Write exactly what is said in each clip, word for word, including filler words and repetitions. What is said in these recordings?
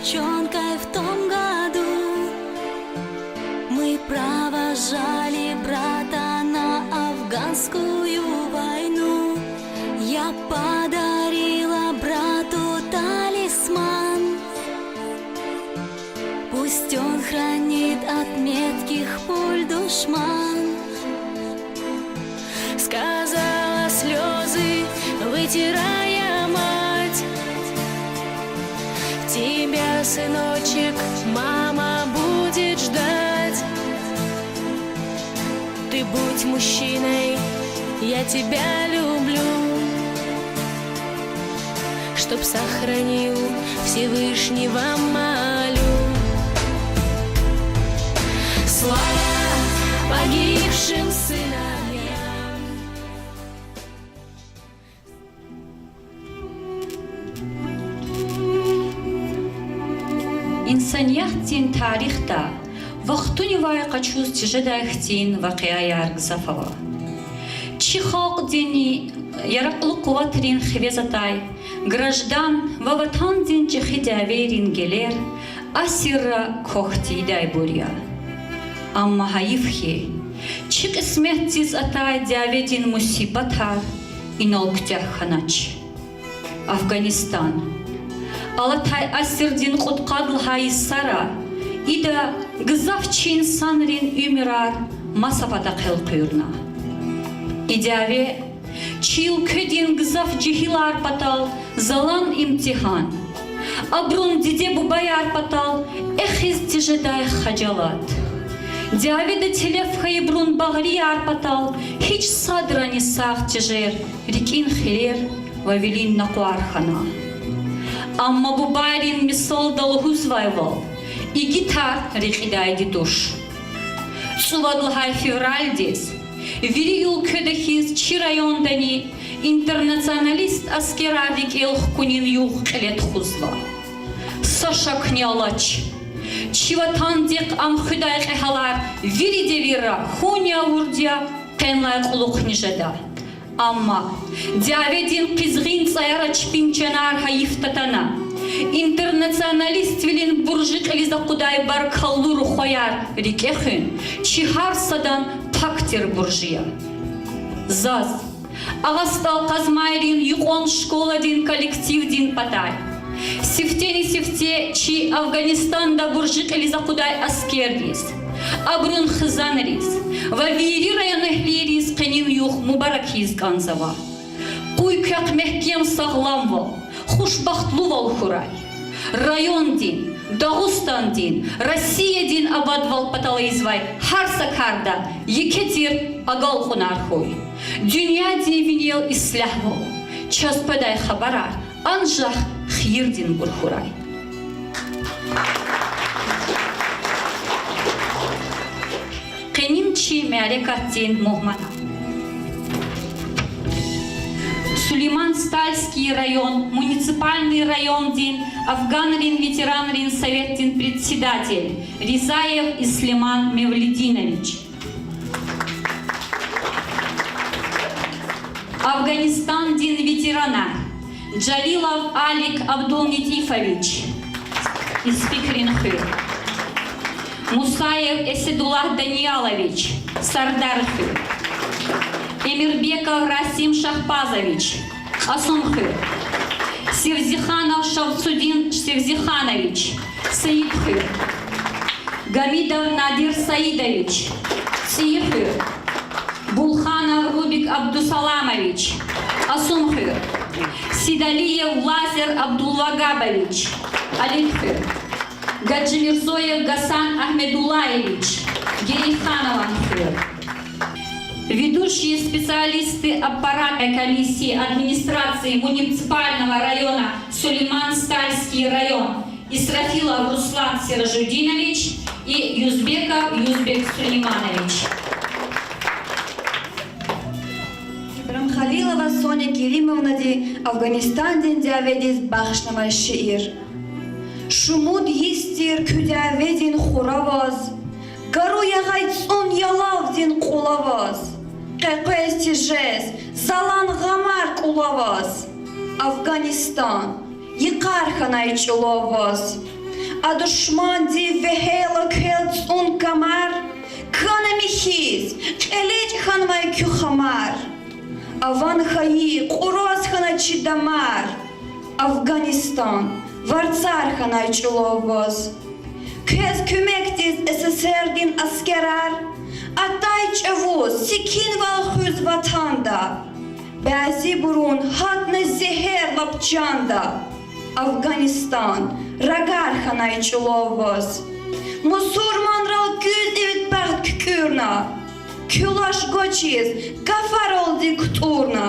Чёнкай в том году мы провожали брата на афганскую войну. Я подарила брату талисман. Пусть он хранит от метких пуль душман. Сказала слёзы, вытирая мать. Тебя, сыночек, мама будет ждать. Ты будь мужчиной, я тебя люблю. Чтоб сохранил, Всевышнего молю. Слава погибшим сыновьям. Инсаниятдин тарихда вахтунивай къачуз тежедай хьтин вакъиаяр гзаф ава. Чи халкьдин яракьлу къуватрин хивез атай, граждан ва ватандин чӀехи дявейрин гелер асирра квахь тийидайбур я. Амма гьайиф хьи, чи кьисметдиз атай дяведин мусибатар инал куьтягь хьанач. Афганистан. Алатай асирдин кьудкъад лагьай йисара ида гзаф чи инсанрин уьмуьрар маса патахъ элкъуьрна. И дяве чи уьлкведин гзаф жегьилар патал залан имтигьан, абурун диде-бубаяр патал эхиз тежедай хажалат, дяведа телеф хьайибурун багърияр патал гьич садрани сагъ тежер рикӀин хирер ва вилин накъвар хьана. Амма бубайрин мисалда лугьузвайвал, игитар рекьидайди туш. ЦӀувад лагьай февралдиз вири уьлкведа хьиз чи райондани интернационалист аскерар рикӀел хкунин югъ кьиле тухузва. Са шакни алач, чи ватандихъ ам хуьдай кьегьалар вири девирра хьунни авурди я, къенлай кьулухъни жеда. Амма дяведин къизгъин цӀаяра чпин чанар гьайиф татана, интернационалиствилин буржи кьилиз акъудай баркаллу рухваяр рикӀе хуьн чи гьар садан пак тир буржи я. Заз, Агъа СтӀал Къазмайрин юкьван школадин коллективдин патай, сифтени-сифте чи Афганистанда буржи кьилиз акъудай аскерриз, абурун хизанриз ва вири районэгьлийриз къенин югъ мубарак ийиз кӀанзава. Къуй квехъ мягькем сагъламвал, хушбахтлувал хьурай. Райондин, Дагъустандин, Россиядин абадвал патал ийизвай гьар са карда еке тир агалкьунар хьуй. Дуьньядин винел ислягьвал, чаз къведай хабарар анжах хийирдинбур хьурай. Къенин чи мярекатдин мугьманар. Сулейман-Стальский район муниципальный райондин афганрин ветеранрин советдин председатель Ризаев Ислиман Мевлидинович. Афганистандин ветеран Жалилов Алик Абдулнитифович, Испикрин хуьр. Мусаев Эседуллагь Даниялович, Сардар хуьр. Эмирбеков Расим Шагьпазович, Кьасумхуьр. Севзиханов Шамсудин Севзиханович, Саидхуьр. Гамидов Надир Саидович, ЦӀийи хуьр. Булханов Рубик Абдусаламович, Кьасумхуьр. Сидалиев Лазер Абдулвагабович, Алидхуьр. Гаджимирзоев Гасан Агьмедуллаевич, Герейханован хуьр. Ведущие специалисты аппарата комиссии администрации муниципального района Сулейман-Стальский район Исрафилов Руслан Сиражудинович и Юзбеков Юзбек Сулейманович. Ибрагьимхалилова Соня Керимовнади Афганистандин дяведиз бахшнавай шиир. Шумуд йис тир куь дяведин хураваз, гару ягъай цӀун ялавдин кьулаваз, къекъвез тежез залан гъамар кӀулаваз, Афганистан, йикъар хьанай чӀулав ваз. А душмандин вегьейла квел цӀун камар, кана михьиз, кьелечӀ хьанвай куь хамар. Аван хьайи кьураз хьана чи дамар. Афганистан, варцар хьанай чӀулав ваз. Квез куьмекдиз СССР-дин аскерар атай чӀавуз секинвал хуьз ватанда. Бязибурун гьатна зегьер лап чанда. Афганистан, рагар хьанай чӀулав ваз. Мусурманрал куьз ивид бахт куькӀуьрна, куь лаш гвачиз гафаралди кутӀурна.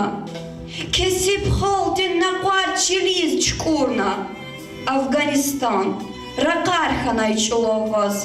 Кесиб халкьдин накъвар чилиз чукӀурна. Афганистан, ракъар хьанай чӀулав ваз.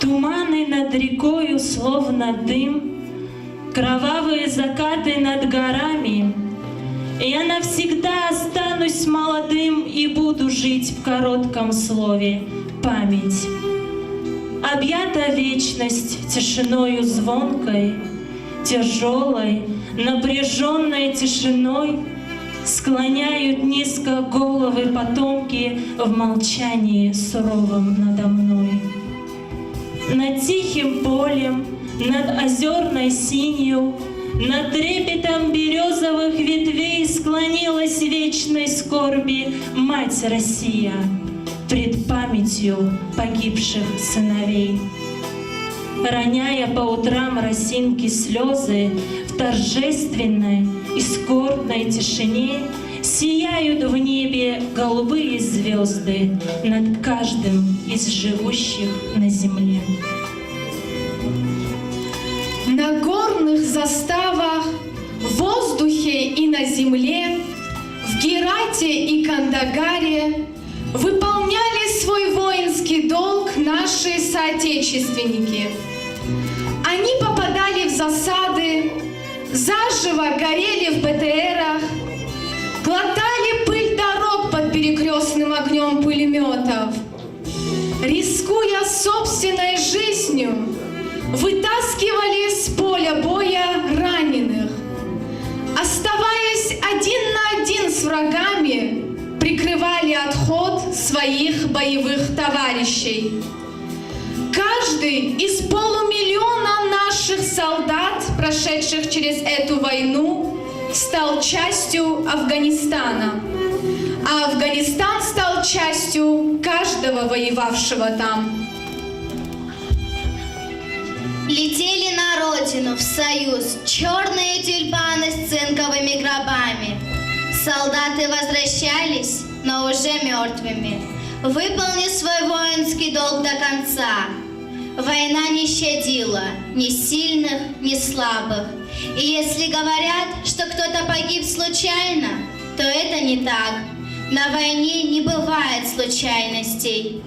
Туманы над рекою, словно дым, кровавые закаты над горами. Я навсегда останусь молодым и буду жить в коротком слове память. Объята вечность тишиною звонкой, тяжёлой, напряжённой тишиной склоняют низко головы потомки в молчании суровом надо мной. Над тихим полем, над озёрной синью, Над трепетом берёзовых ветвей склонилась в вечной скорби мать Россия пред памятью погибших сыновей. Роняя по утрам росинки слёзы, в торжественной и скорбной тишине сияют в небе голубые звёзды над каждым из живущих на земле. На горных заставах, в воздухе и на земле, в Герате и Кандагаре выполняли свой воинский долг наши соотечественники. Они попадали в засады, заживо горели в Б Т Рах, глотали пыль дорог под перекрёстным огнём пулемётов, рискуя собственной жизнью, вытаскивали с поля боя раненых, оставаясь один на один с врагами, прикрывали отход своих боевых товарищей. Каждый из полумиллиона наших солдат, прошедших через эту войну, стал частью Афганистана, а Афганистан стал частью каждого воевавшего там. Летели на родину, в Союз, чёрные тюльпаны с цинковыми гробами. Солдаты возвращались, но уже мёртвыми, выполнив свой воинский долг до конца. Война не щадила ни сильных, ни слабых. И если говорят, что кто-то погиб случайно, то это не так. На войне не бывает случайностей.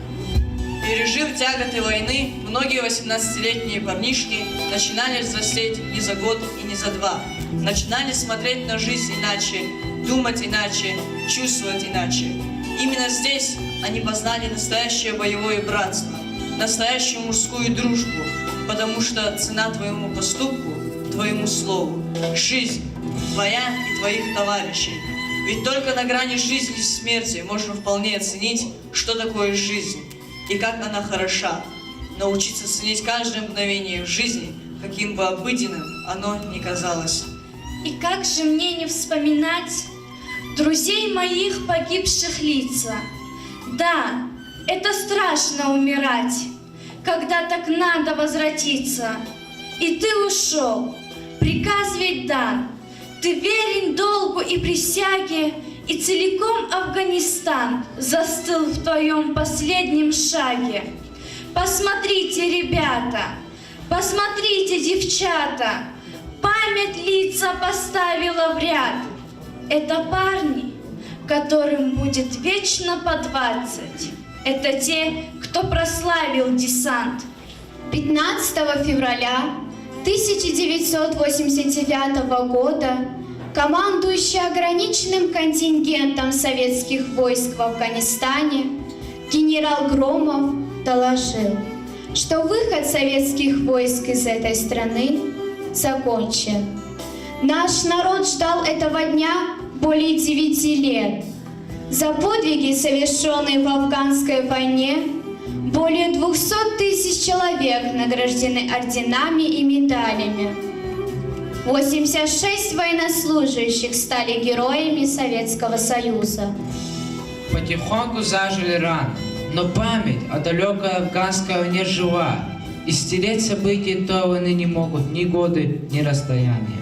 Пережив тяготы войны, многие восемнадцатилетние парнишки начинали взрослеть не за год и не за два. Начинали смотреть на жизнь иначе, думать иначе, чувствовать иначе. Именно здесь они познали настоящее боевое братство, настоящую мужскую дружбу, потому что цена твоему поступку, твоему слову — жизнь твоя и твоих товарищей. Ведь только на грани жизни и смерти можно вполне оценить, что такое жизнь и как она хороша. Научиться ценить каждое мгновение в жизни, каким бы обыденным оно ни казалось. И как же мне не вспоминать друзей моих, погибших лица? Да, это страшно умирать, когда так надо возвратиться. И ты ушёл, приказ ведь дан, ты верен долгу и присяге, и целиком Афганистан застыл в твоём последнем шаге. Посмотрите, ребята, посмотрите, девчата, память лица поставила в ряд. Это парни, которым будет вечно по двадцать. Это те, кто прославил десант. Пятнадцатого февраля тысяча девятьсот восемьдесят девятого года командующий ограниченным контингентом советских войск в Афганистане генерал Громов доложил, что выход советских войск из этой страны закончен. Наш народ ждал этого дня более девяти лет. За подвиги, совершённые в афганской войне, более двухсот тысяч человек награждены орденами и медалями. Восемьдесят шесть военнослужащих стали героями Советского Союза. Потихоньку зажили раны, но память о далёкой афганской войне жива, и стереть события той войны не могут ни годы, ни расстояния.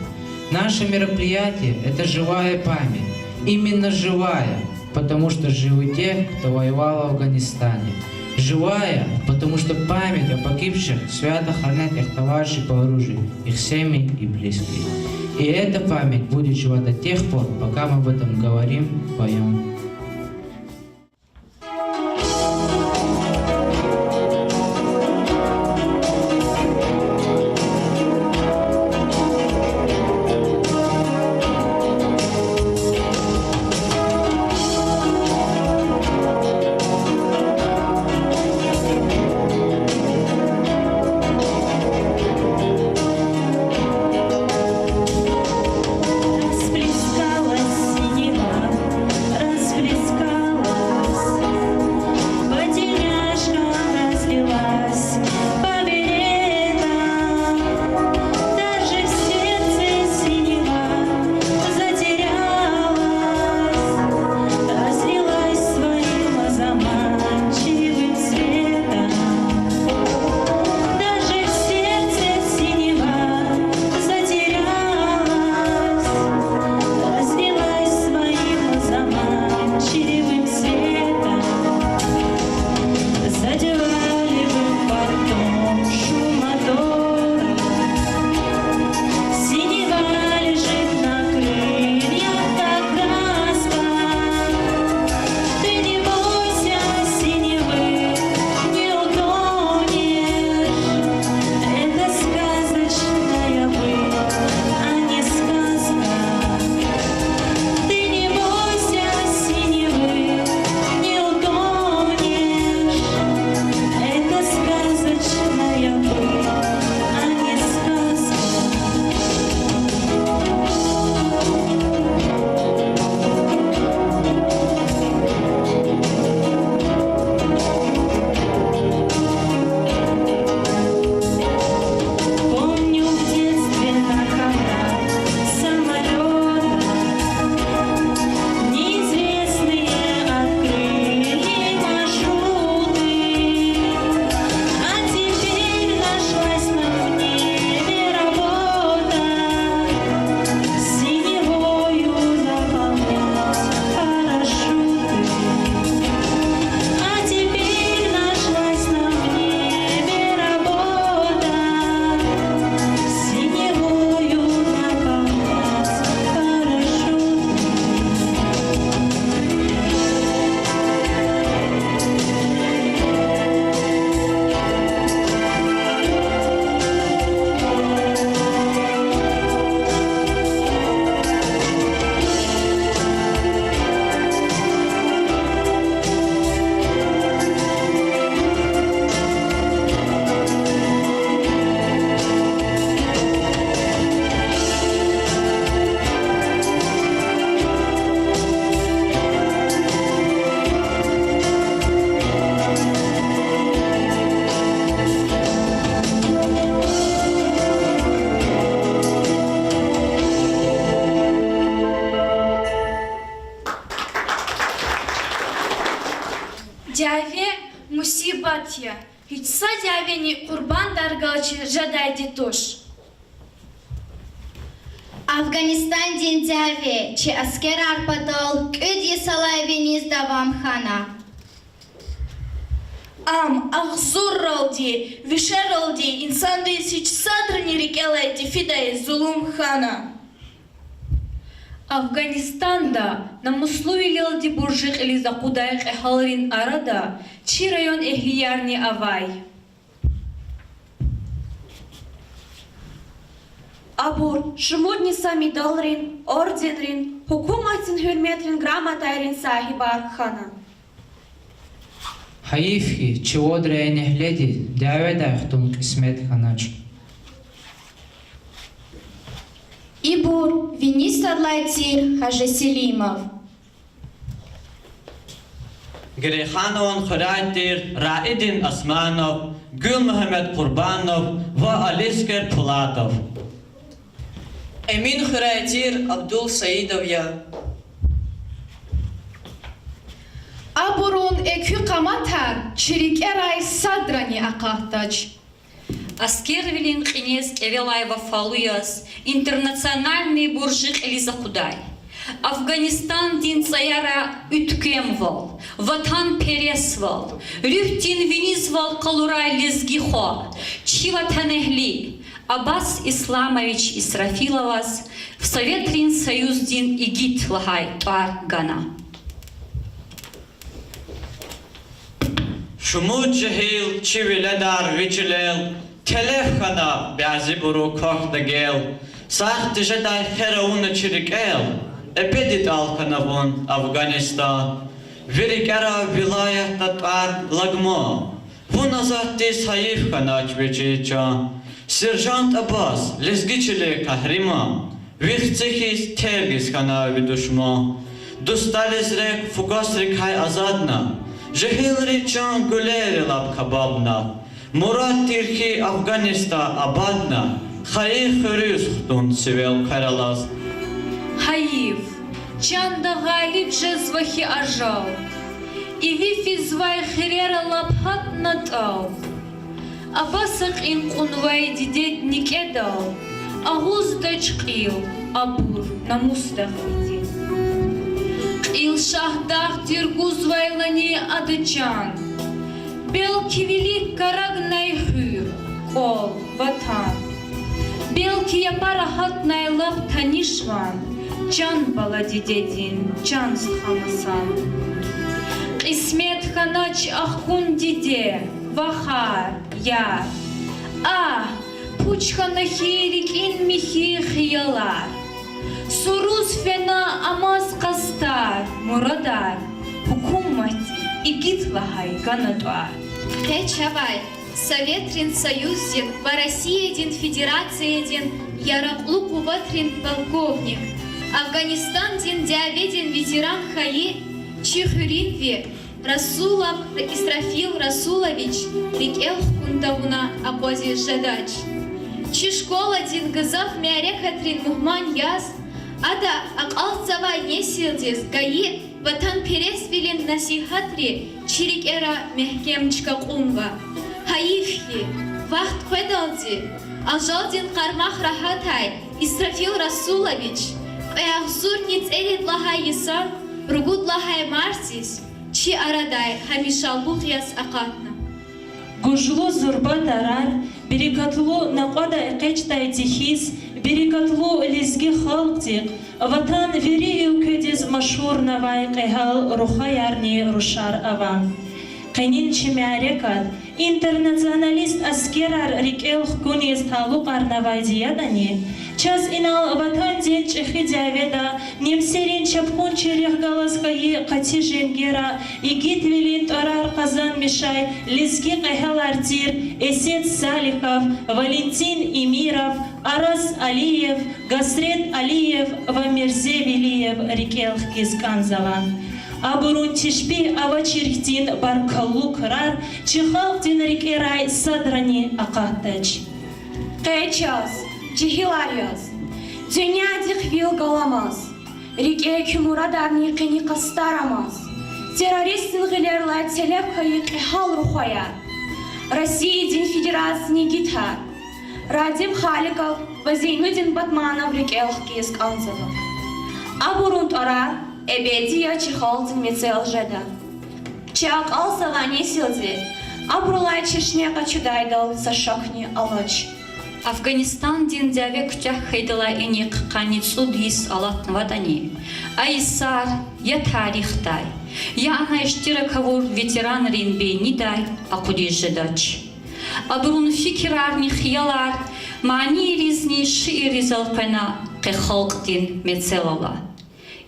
Наше мероприятие — это живая память, именно живая, потому что живы те, кто воевал в Афганистане. Живая, потому что память о погибших свято хранят их товарищи по оружию, их семьи и близкие. И эта память будет жива до тех пор, пока мы об этом говорим, поём. Расплескалась синева, Дяве мусибат я, гьич са дявени къурбандар галачиз жедайди туш. Афганистандин дяве чи аскерар патал кӀуьд йисалай виниз давам хьана. Ам агъзурралди, вишералди инсанриз гьич садрани рикӀелай тефидай зулум хьана. Афганистанда намуслувилелди буржи кьилиз акъудай кьегьалрин арада чи район эгьлиярни авай. Абур шумудни са медалрин, орденрин, гьукуматдин гьуьрметрин грамотайрин сагьибар хьана. Гьайиф хьи, чи вад районэгьлидиз дяведай хтун кьисмет хьанач. Ибур виниз сад лагьай тир Гьажи Селимов, Герейханован хуьряй тир Раидин Османов, Гуьлмугьаммед Къурбанов ва Алискер Пулатов. Эмин хуьряй тир Абдул Саидов я. Абурун экуь къаматар чи рикӀерай садрани акъатдач. Аскервилин кьинез кӀевелай вафалу яз интернациональный буржи кьилиз акъудай, Афганистандин цӀаяра уьтквемвал, ватанпересвал, руьгьдин винизвал къалурай лезги хва, чи ватанэгьли Аббас Исламович Исрафиловаз Советрин Союздин игит лагьай тӀвар гана. Шумуд жегьил чи веледар ви чилел телеф хьана, бязибуру квахьда гел. Сагъ тежедай хер авуна чи рикӀел, эбеди тӀал хьана вун, Афганистан. Ви рикӀера вилаятда тӀвар лагман, вун азаддиз гьайиф хьанач, ви чиз чан. Сержант Аббас, лезги чилин къагьриман, ви хци хьиз тергиз хьана ви душман. Дустариз рехъ фукасрикай азадна, жегьилрин чан гуьлерилай кабабна. Мурад тир хьи Афганистан абадна, хайи хуьруьз хтун сивел хъвер алаз. Гьайиф, чанда гъалиб жезва хьи ажал, иви физвай хирера лап гьатна тӀал. Аббаса кьин кьунвай дидед никӀедал агъуздач кьил, абур намусдал фиди. Кьил Шагьдагъ тиргузвайлани ада чан, белки вилик карагнай хуьр, кӀвал, ватан. Белки япара гьатнай лап таниш ван, чан бала дидедин, чан стха масан. Кьисмет хьанач ахкун диде, вахар, яр. Агь, пуч хьана хьи рикӀин михьи хиялар. Суруз фена амаз къастар, мурадар, гьукуматди игит лагьай гана тӀвар. Къе чавай Советрин Союздин ва Россиядин Федерациядин яракьлу къуватрин полковник, Афганистандин дяведин ветеран хьайи чи хуьруьнви Расулов Исрафил Расулович рикӀел хкун тавуна акъвазиз жедач. Чи школадин гзаф мярекатрин мугьман яз, ада акьалтзавай несилдиз гайи ватанпересвилин насигьатри чи рикӀера мягькем чка кьунва. Гьайиф хьи, вахт къведалди ажалдин къармахра гьатай Исрафил Расулович кьве агъзурни цӀерид лагьай йисан ругуд лагьай мартдиз чи арадай гьамишалугъ яз акъатна. Гужлу зурба тарар, берекатлу накьвадай экъечӀдайди хьиз, берекатлу лезги халкьдихъ Ватан вири уьлкведиз машгьурнавай кьегьал рухваярни рушар ава. Къенин чи мярекат интернационалист аскерар рикӀел хкуниз талукьарнавайди ятӀани, чаз инал Ватандин чӀехи дяведа немсерин чапхунчийрихъ галаз хьайи къати женгера игитвилин тӀварар къазанмишай лезги кьегьалар тир Эсет Салихов, Валентин Эмиров, Араз Алиев, Гасрет Алиев ва Мирзе Велиев рикӀел хкиз кӀанзава. Абурун тешпигь авачир хьтин баркаллу крар чи халкьдин рикӀерай садрани акъатдач. Къе чаз, жегьилар яз, дуьньядихъ вил галамаз, рикӀе куь мурадарни къени къастар амаз, Террористдин гъилерилай телеф хьайи кьегьал рухваяр, Россиядин Федерациядин игитар Радим Халиков ва Зейнудин Батманов рикӀел хкиз кӀанзава. Абурун тӀварар эбеди я чи халкьдин мецел жеда. Чи акьалтзавай несилди абурулай чешне къачудайдал са шакни алач. Афганистандин дяве куьтягь хьайидалай инихъ къанни цӀуд йис алатнаватӀани, а йисар я тарихдай, я ана иштирак авур ветеранрин бейнидай акъудиз жедач. Абурун фикирарни хиялар манийризни шиирриз элкъвена къе халкьдин мецел ала.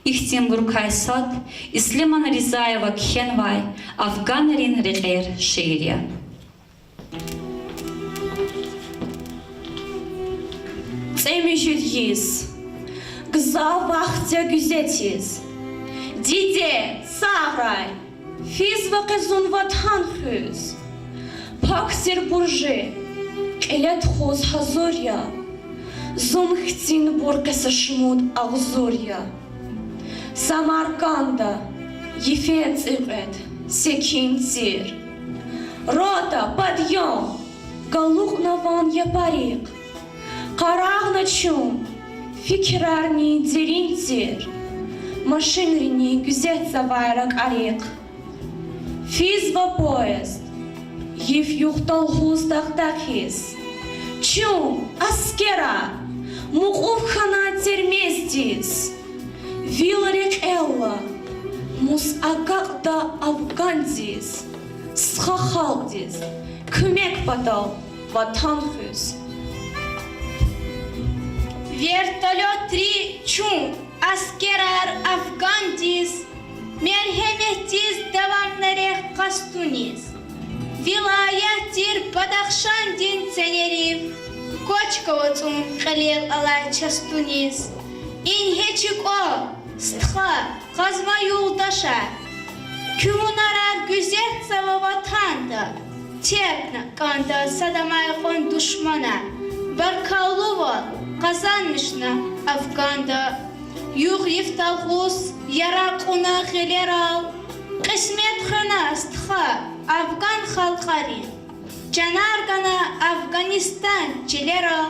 Ихьтинбурукай сад Ислеман Ризаева кхьенвай Афганрин рекьер шиир я. ЦӀемуьжуьд йис. Гзаф вахт я гуьзетиз. Диде, сагърай, физва къе зун ватан хуьз. Пак тир буржи кьиле тухуз гьазур я. Зун хьтинбур къе са шумуд агъзур я. Самарканда йифен цӀикьвед секин тир. Рота, подъём! Галукьна ван япарихъ. Къарагъна чун, фикирарни дерин тир. Машинрини гуьзетзавай ракӀарихъ. Физва поезд, йиф-югъ талгьуз тахта хьиз. Чун, аскерар, мукьув хьана Термездиз. Вил рекьелла, мус агакьда Афгандиз, стха халкьдиз куьмек патал ватан хуьз. Вертолётри чун, аскерар, Афгандиз мергьемет тийиз давамна рехъ къастуниз. Вилаят тир Бадахшандин ценерив кочка вацӀун кьилел алай частуниз. Ингье чи кӀвал, стха, къазма юлдашар, куь гьунарар гуьзетзава ватанда. Теркна кӀанда садамай кьван душманар, баркаллувал къазанмишна Афганда. Югъ-йиф талгьуз яракь кьуна гъилерал, кьисмет хвена, стха, афган халкьарин. Чанар гана Афганистан чилерал,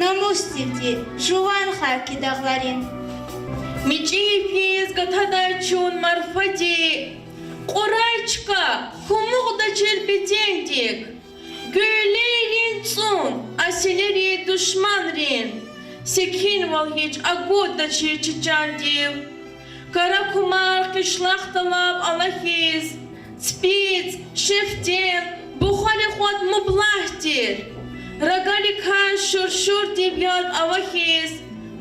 намусдивди жуван хьайи дагъларин. МичӀи йифиз гатадай чун марфади, кьурай чка, кумукьдачир бедендик. Гуьллейрин цӀун, асилри душманрин, секинвал гьич агуддачир чи чандив. Каракумар къишлахда лап ала хьиз, ципицӀ, шефтен, бухари кьвад мублагь тир. Рагарикай шуршурдив яд ава хьиз,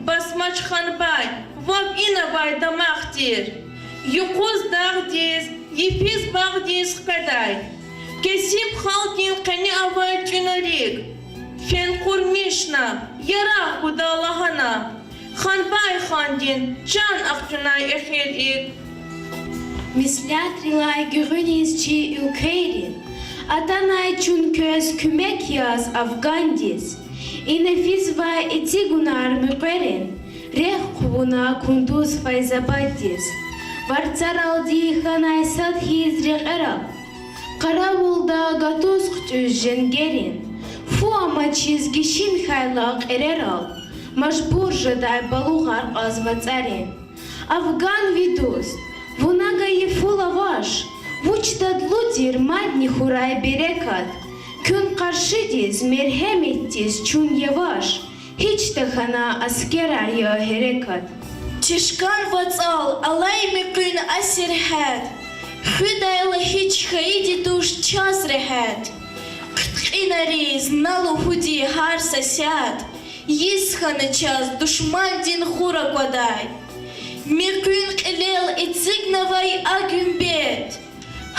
басмач Ханбай, вав инавай дамах тир. Юкъуз дагъдиз, йифиз багъдиз хкведай, кесиб халкьдин къени авай тӀуьнарик. Фен къурмишна, яракь гуда лагьана, Ханбай хандин чан ахчунай эхир икӀ. Меслятрилай гуьгъуьниз чи уьлквейрин, атанай чун квез куьмек яз Афгандиз. Ина физвай эцигунар муькъверин, рехъ хъувуна кундуз Файзабаддиз. Варцаралди хьанай сад хьиз рекьерал, къаравулда гатуз хъуьтӀуьз женгерин, фу амачиз гишин хьайла кьерерал, мажбур жедай балугъар кьаз вацӀарин. Афган ви дуст, вуна гайи фу лаваш, вуч дадлу тир мадни хьурай берекат, куьн къаршидиз мергьеметдиз чун яваш, гьич тахьана аскерар я гьерекат. Чешкан вацӀал алай муькъуьн асир гьят, хуьдайла гьич хьайиди туш чаз регьят. Хъуьткьинариз на лугьуди гьар са сят, йис хьана чаз душмандин хур аквадай. Муькъуьн кьилел эцигнавай а гуьмбет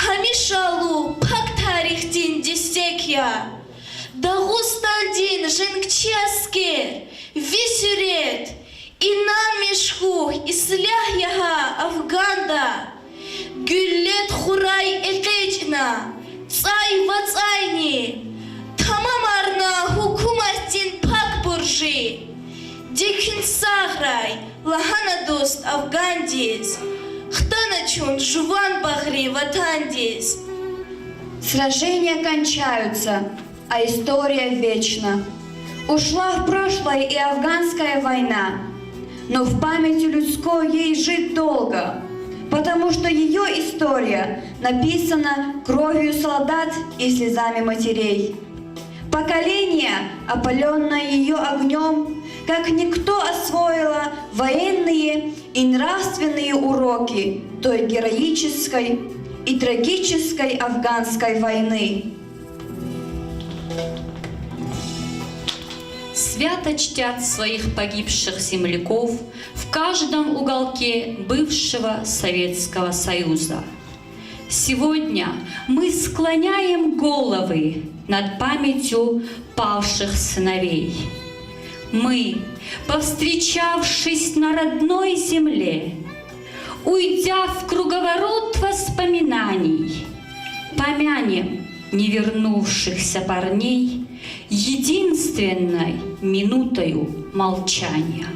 гьамишалу пак тарихдин дестек я. Дагъустандин женгчи аскер, ви суьрет, инанмиш хьухь, ислягь я гьа Афганда. Гуьллет хурай экъечӀна цӀай вацӀайни, тамамарна гьукуматдин пак буржи. Ди куьн сагърай, лагьана дуст Афгандиз, хта Ачун жуван багъри ватандиз. Сражения кончаются, а история вечна. Ушла в прошлое и афганская война, но в памяти людской ей жить долго, потому что её история написана кровью солдат и слезами матерей. Поколение, опалённое её огнём, как никто освоило военные и нравственные уроки той героической и трагической афганской войны. Свято чтят своих погибших земляков в каждом уголке бывшего Советского Союза. Сегодня мы склоняем головы над памятью павших сыновей. Мы, повстречавшись на родной земле, уйдя в круговорот воспоминаний, помянем невернувшихся парней единственной минутою молчания.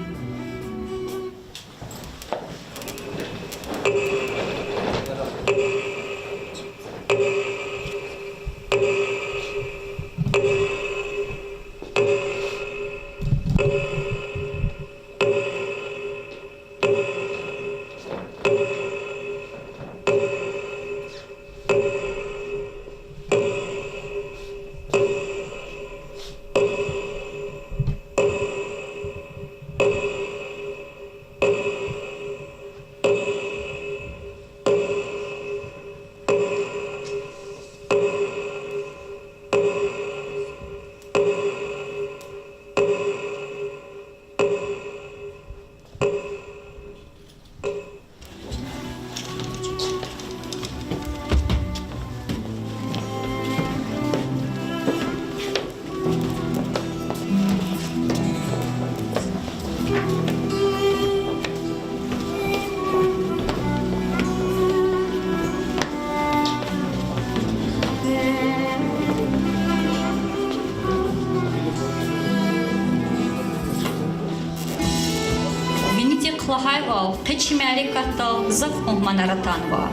Винидихъ лагьайвал, къе чи мярекатдал гзаф мугьманар атанва.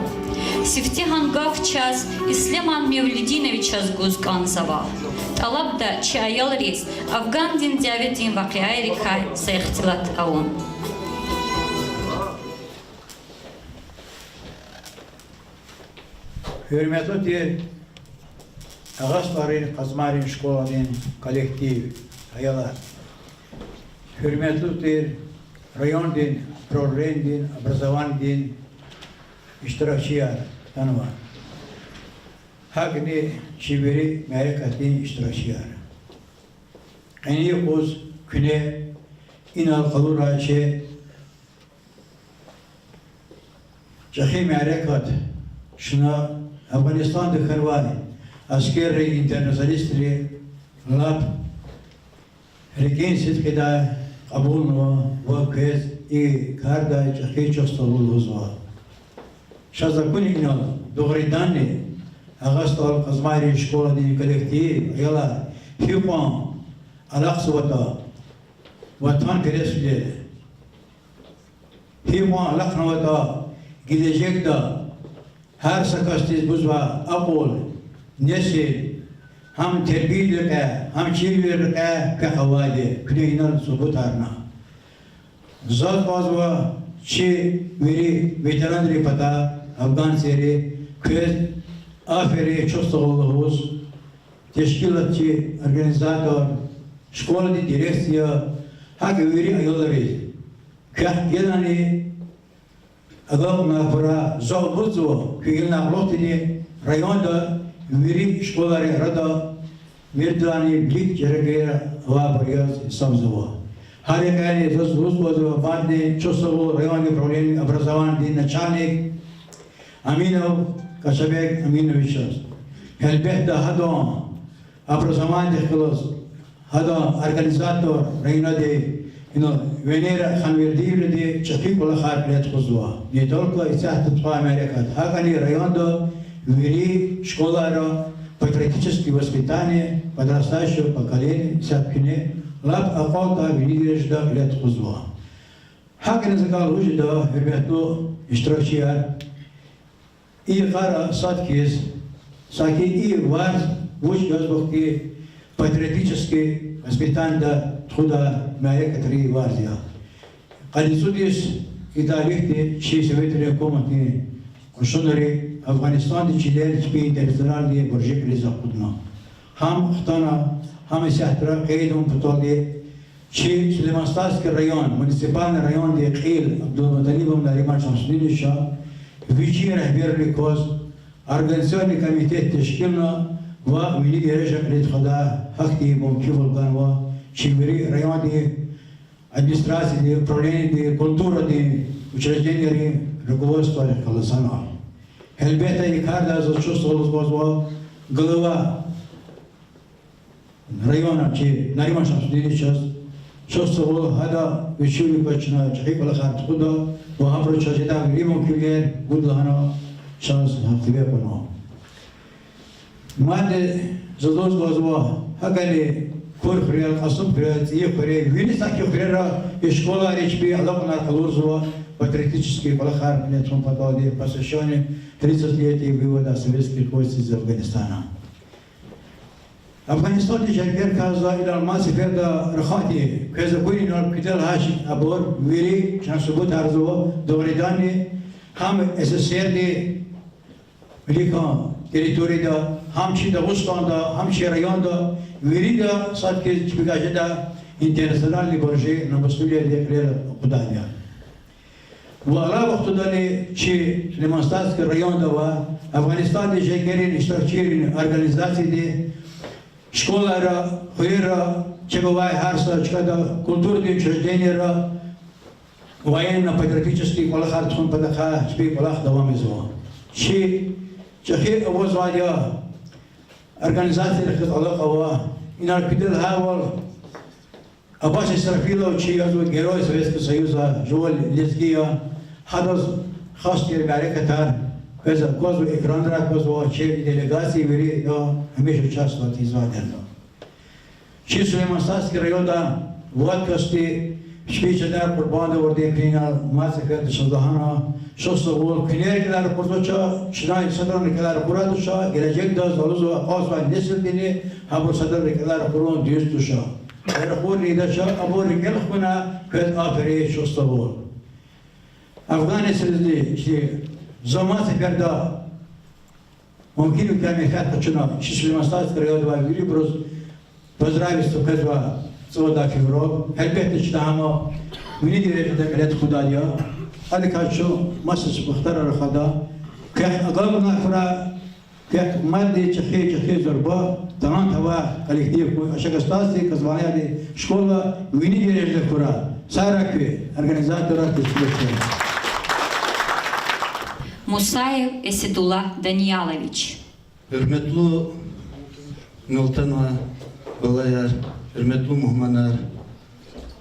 Сифтегьан гаф чаз Ислеман Мевлидиновичаз гуз кӀанзава. ТӀалабда чи аялриз афгандин дяведин вакъиайрикай са ихтилат авун. Гьуьрметлу тир Агъа СтӀалрин Къазмайрин школадин коллектив, аялар. Гьуьрметлу тир райондин управленидин образованидин иштиракчияр хьанва. ГьакӀни чи вири мярекатдин иштиракчияр. Къенин юкъуз куьне инал къалурай чи чӀехи мярекат, чна Афгъанистанда хьанвай аскерри, интернационалистри лап рикӀин сидкьидай кьабулнава ва квез и кардай чӀехи чухсагъул лугьузва. Чаз акуна инал дугъриданни Агъа СтӀал Къазмайрин школадин коллектив, аялар, гьикьван алахъзаватӀа ватанпересвилел, гьикьван алахънаватӀа гележегда гьар са касдиз гузвай акьул, несил, гьам тербиядин рекье, гьам чирвилер рекье квехъ авайди, куьне инал субутарна. Заз кӀанзава чи вири ветеранрин патай, афгъанцийрин, квез аферин, чухсагъул лугьуз, тешкилатчи, организатор, школадин дирекция, гьакӀ вири аялриз. Квехъ гелани агалкьунар хьурай, зун лугьузва, куьн гелена кьулухъни районда вири школайрин арада виридалайни вилик жергейра авайбур яз гьисабзава. Гьа рекьяйни заз лугьуз кӀанзава мадни чухсагъул райондин управленидин образованидин начальник Аминов Качабек Аминовичаз. Гьелбетда, гьадан образованидихъ галаз, гьадан организатор райондин, инал Венера Ханвердиевнади чӀехи кӀвалахар кьиле тухузва. Не только исятда тухвай мярекат, гьакӀни районда вири школайра патриотическое воспитание подрастающего поколения исятда куьне лап акьалтӀай винидиз жеда кьиле тухузва. ГьакӀни за кӀан лугьуз жеда, гьуьрметлу иштиракчияр, и йикъара сад хьиз, саки и варз вуч язва хьи, патриотический воспитаниеда тухудай мярекатрин варз я. Къанни цӀуд йис и тарихди чи Советрин гьукуматдин кьушунри Афгъанистандин чилел чпи интернациональный буржи кьилиз акъудна. Гьам хтана, гьам исятда къейд авун паталди чи Сулейман-Стальский район, муниципальный райондин кьил Абдулмуталибов Нариман Шамсудиновича вичин регьбервилик кваз организационный комитет тешкилна ва вини дережа кьиле тухудай гьахьтин мумкинвал ганва чи вири райондин администрациядин, управлениедин, культурадин учреждениерин руководствойрихъ галаз санал. Гьелбетда, и кардай заз чухсагъул лугьузва глава района чи Нариман Шамсудиновичаз, чухсагъул, гьада вичивиликваз чна чӀехи кӀвалахар тухуда ва гьабуруз чаз жедай вири мумкинвилер гуда лагьана чаз гьахьтинбур кьуна. Мад заз лугьуз кӀанзава, гьакӀни Кур хуьрел, Кьасумхуьрел, ЦӀийи хуьрел, вири саки хуьрера и школайри чпи алакьунар къалурзава патриотический кӀвалахар кьиле тухун паталди, посвящённый тридцатилетию вывода советских войск из Афганистана. Афганистандин жергер кӀанзава, инал мад сеферда рахайтӀа, квез акуна, инал куьтягьай абур вири чна субутарзава, дугъриданни, гьам СССР-ди виликан территорияда, гьам чи Дагъустанда, гьам чи районда, вирида сад хьиз чпикай жеда интернациональный буржи, намуслувилелди кьилел акъудайди я. Ва алай вахтундани чи Сулейман-Стальский районда ва Афганистандин жергерин иштиракчийрин организацияди школайра, хуьрера, чеб авай гьар са чкада культурадин учреждениера военно-патриотический кӀвалахар тухун патахъай чпин кӀвалах давам ийизва. Чи чӀехи авазвайди я организациярихъ галаз алакъа ва инал куьтягьайвал Аббас Исрафилов, чи язва Герой Советского Союза, жуван лезги я, гьадаз хас тир мярекатар квез аквазва, экранрай аквазва, чи делегация вири я, гьамиша участвовать ийизвайди я. Чи Сулейман-Стальский районда вад касди чпин чанар къурбанд авурди я, инал мад сеферда чаз лагьана, чухсагъул, куьне рикӀелай ракъурзавач, чна садрани рикӀелай ракъурайди туш, гележегда, за лугьузва, акъвазвай несилдини гьабур садрани рикӀелай ракъурун дуьз туш. Ракъурни ийидач, абур рикӀел хкуна, квез аферин, чухсагъул. Афгъан несилди чи, за мад сеферда мумкин я менфят къачуна чи Сулейман-Стальский районда авай вирибуруз поздравить ийиз къвезва цӀуд февраль. Гьелбетда, чна гьам вини дережада кьиле тухудайди я. Гьадакай чун маса вахтара рахада, квехъ агалкьунар хьурай, квехъ мадни чӀехи-чӀехи зурба талант авай коллектив хьуй Ашагастальский казвалердин школа вини дережада хьурай. Сагърай куьн, организаторар, тешкилатчияр. Мусаев Эседуллагь Даниялович. Гьуьрметлу Мелтанвай балаяр, гьуьрметлу мугьманар,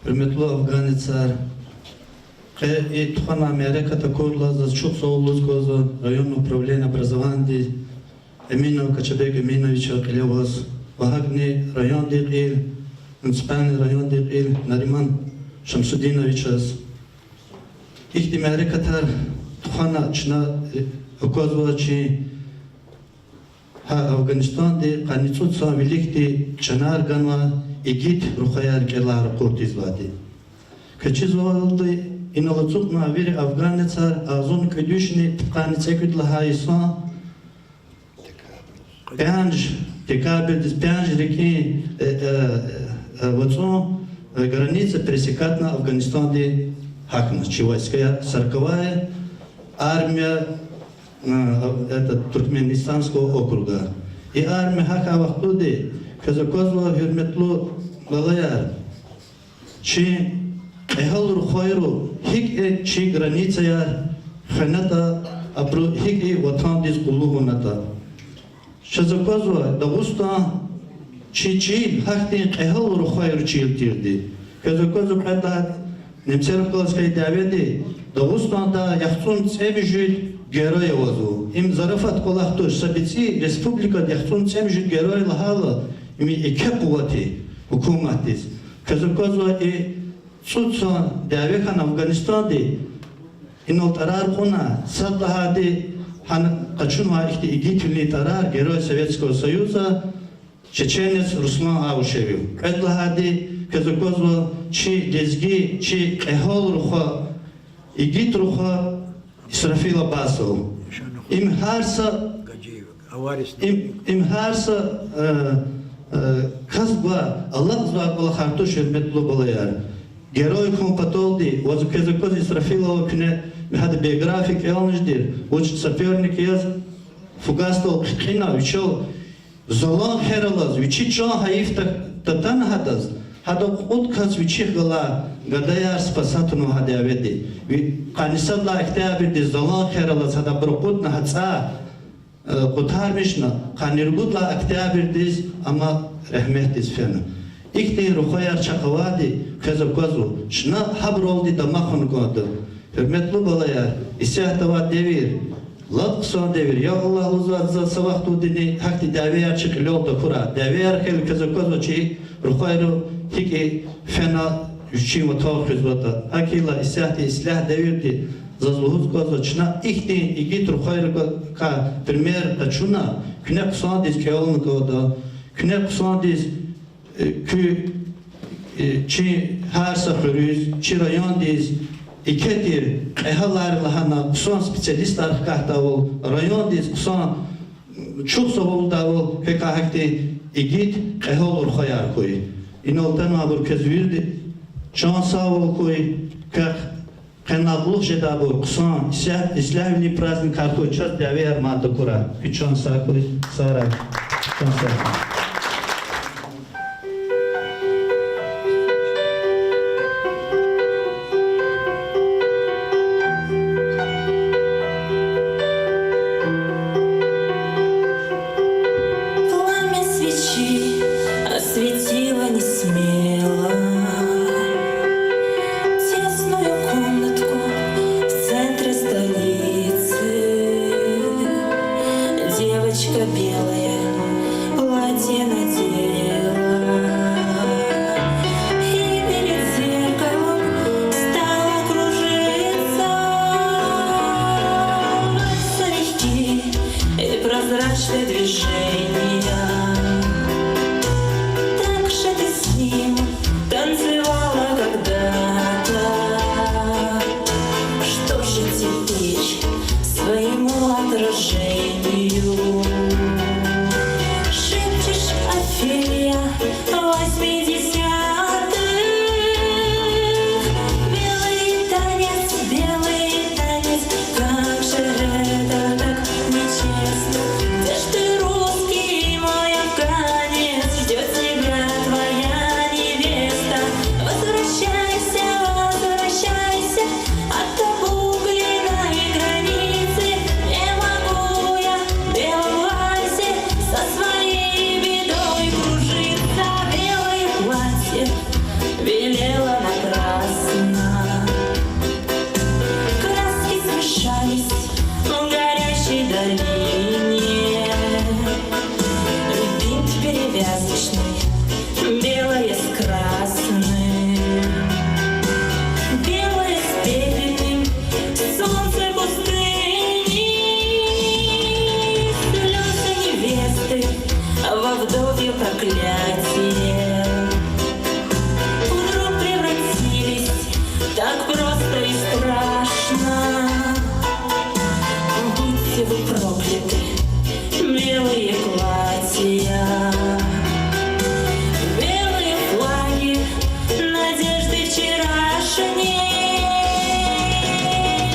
гьуьрметлу афганецар! Къе и тухванвай мярекат акурла, заз чухсагъул лугьуз кӀанзава районное управление образованиедиз, Эминов Качабек Эминовича кьиле аваз, ва гьакӀни райондин кьил, муниципальный райондин кьил Нариман Шамсудиновичаз. Ихьтин мярекатар тухвана чна аквазва чи гьа Афганистандин къанни цӀуд сан виликди чанар ганвай игит рухваяр рикӀелай ракъур тийизвайди. Квез чизвайвалди, инал ацукьнавай вири афганецар агъзурни кӀуьд вишни пудкъанни цӀекӀуьд лагьай йисан пянж декабрдиз, пянж рикӀин, э, э, э, вацӀун, э, граница пересекатьна Афганистанди гьахьна чи войскаяр, сороковая армия, э, этот, Туркменистанского округа. И армия гьахьай вахтунди, квез аквазва, гьуьрметлу балаяр, чи кьегьал рухвайри гьикӀ чи границаяр хвенатӀа, абуру гьикӀ ватандиз къуллугъ авунатӀа. Чаз аквазва, Дагъустан чи чил гьахьтин кьегьал рухвайрин чил тирди. Квез аквазва, кьвед лагьай немсерихъ галаз хьайи дяведи Дагъустанда яхцӀурни цӀемуьжуьд герой авазва. Им зарафат кӀвалах туш, са бицӀи республикада яхцӀурни цӀемуьжуьд герой лагьайла, им еке къуват я гьукуматдиз. Квез аквазва, и цӀуд сан дяве хьана Афганистанди, Инал тӀварар кьуна, сад лагьайди, гьана къачунвай ихьтин игитвилин тӀварар, Герой Советского Союза, чеченец Руслан Аушев я. Кьвед лагьайди, квез аквазва, чи лезги, чи кьегьал рухвай, игит рухвай Исрафил Аббасов. Им гьар са, им, им гьар са, э, э, кас гвай, алакьзавай кӀвалахар туш, гьуьрметлу балаяр. Герой хьун паталди, ваз квез акваз Исрафилова куьне, гьада биография кӀелниж тир, вуч сапёрник яз, фугасдал хкина, вичел залан хер алаз, вичи чан гьайиф та-, татана гьадаз, гьада кьуд кас вичихъ галай гадаяр спасать авунва гьа дяведи. Ви-, къанни сад лагьай октябрдиз залан хер алаз гьада абур акъудна, гьа цӀай, э, къутармишна, къанни ругуд лагьай октябрдиз ам регьметдиз фена. Ихьтин рухваяр чахъ авайди квез аквазва, чна гьабуралди дамахун кӀанда. Гьуьрметлу балаяр, исятда авай девир лап хъсан девир я. Аллагь лугьузвайди, за са вахтундини гьахьтин дявеяр чи кьилел тахьурай. Дявеяр хьайила квез аквазва чи рухвайра гьикӀ фена, вичин ватан хуьзватӀа. ГьакӀ хьайила исятда ислягь девирди заз лугьуз кӀанзава, чна ихьтин игит рухвайрикай пример къачуна, куьне хъсандиз кӀелна кӀанда, куьне хъсандиз, э, куь, э, чи гьар са хуьруьз, чи райондиз, еке тир кьегьалар лагьана хъсан специалистар хкатдайвал, райондиз хъсан чухсагъулдайвал, квекай гьахьтин игит кьегьал рухваяр хьуй. Инал атанвайбур квез вирида чан сагъвал хьуй, квехъ къенлай кьулухъ жедайбур хъсан, ислягь-, ислягьвилин праздникар хьуй, чаз дявеяр мад акурай. Куь чан сагъ хьуй, сагърай, чан сагъ хьуй. Пламя свечи осветило несмело тесную комнатку в центре столицы. Девочка белая платье надела и перед зеркалом стала кружиться. Вальса легкий и прозрачные движения. Так же ты с ним танцевала когда-то. Что же теперь своему отражению шепчешь, Офелия восьмидесятых? Белый танец, белый танец, как же это так нечестно. Где ж ты, русский мой афганец? Ждёт тебя твоя невеста. Возвращайся, возвращайся, от обугленной границы. Не могу я в белом вальсе со своей бедой кружиться. Белое платье велела напрасно. Краски смешались в горящей долине. Бинт перевязочный, белое с красным, белое с пепельным, солнце пустыни. Слёзы невесты во вдовье проклятие вдруг превратились так просто и страшно. Будьте вы прокляты, белые платья, белые флаги, надежды вчерашние.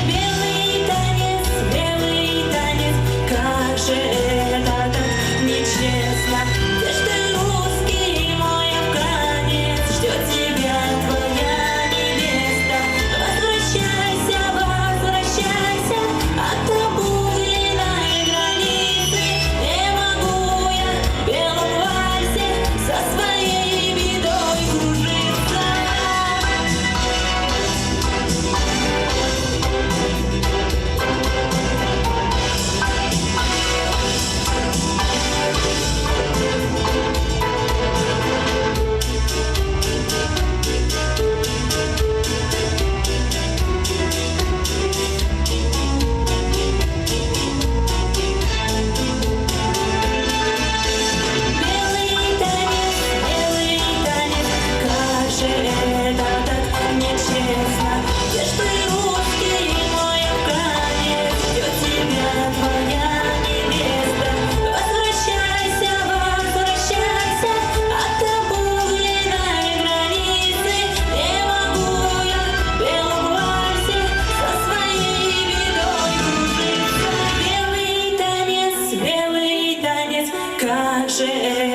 Белый танец, белый танец, как же это так нечестно. Где ж ты, русский мой афганец? Ждёт тебя твоя невеста. Возвращайся, возвращайся, от обугленной границы.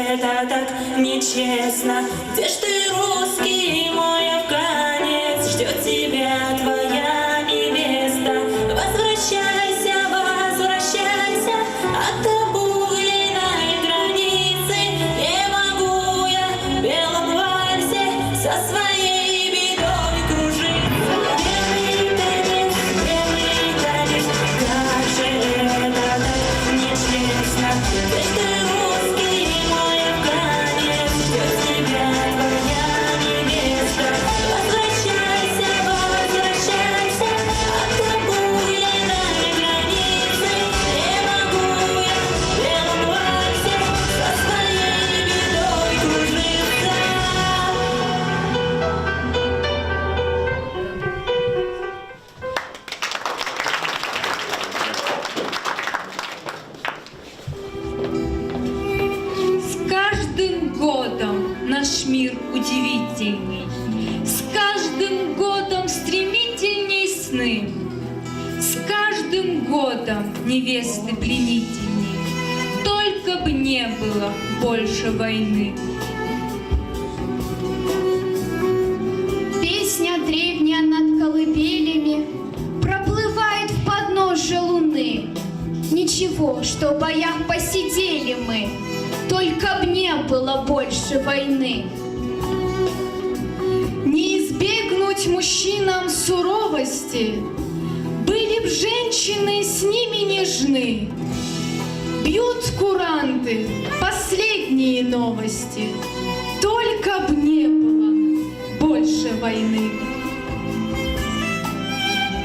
Это так нечестно. Где ж ты, русский мой афганец? Ждёт тебя твоя невеста. Возвращайся, возвращайся, от тобой линай границы. Не могу я в белом вальсе со своей бедой кружиться. Белый танец, белый танец, как же это так нечестно. Ты ж ты русский мой афганец, ждёт тебя твоя невеста. Возвращайся, возвращайся, от тобой линай границы. Не могу я в белом вальсе со своей бедой кружиться. С каждым годом наш мир удивительней, с каждым годом стремительней сны. С каждым годом невесты пленительней, только б не было больше войны. Песня древняя над колыбелями проплывает в подножье луны. Ничего, что в боях посидели мы, только б не было больше войны. Не избегнуть мужчинам суровости, были б женщины с ними нежны. Бьют куранты, последние новости, только б не было больше войны.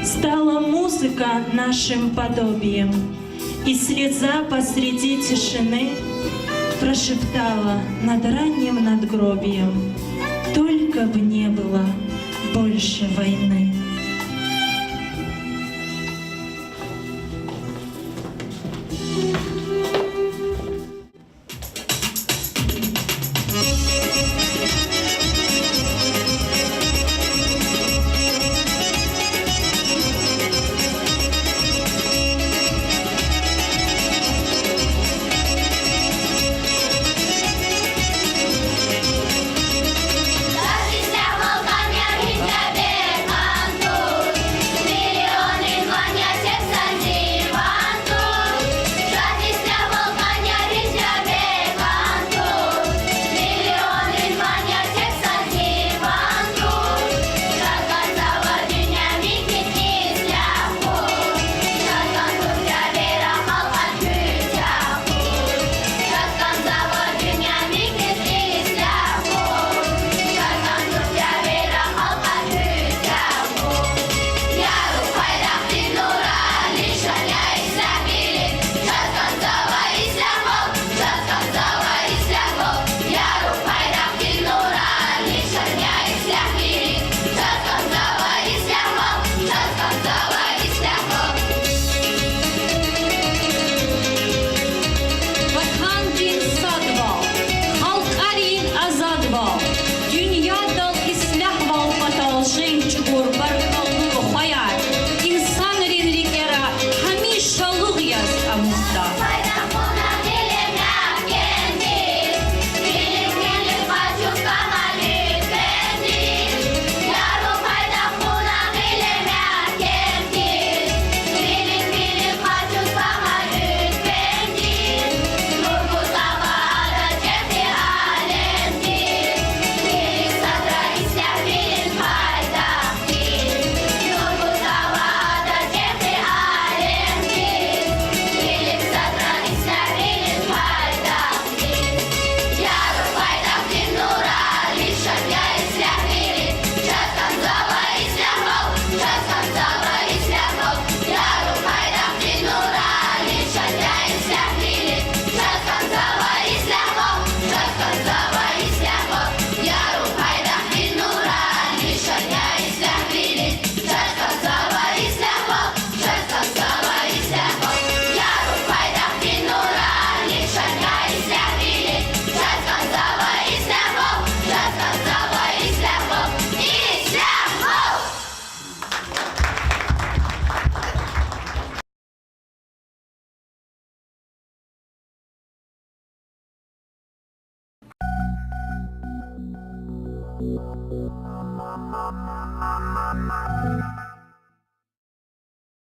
Стала музыка нашим подобием, и слеза посреди тишины прошептала над ранним надгробием: только б не было больше войны.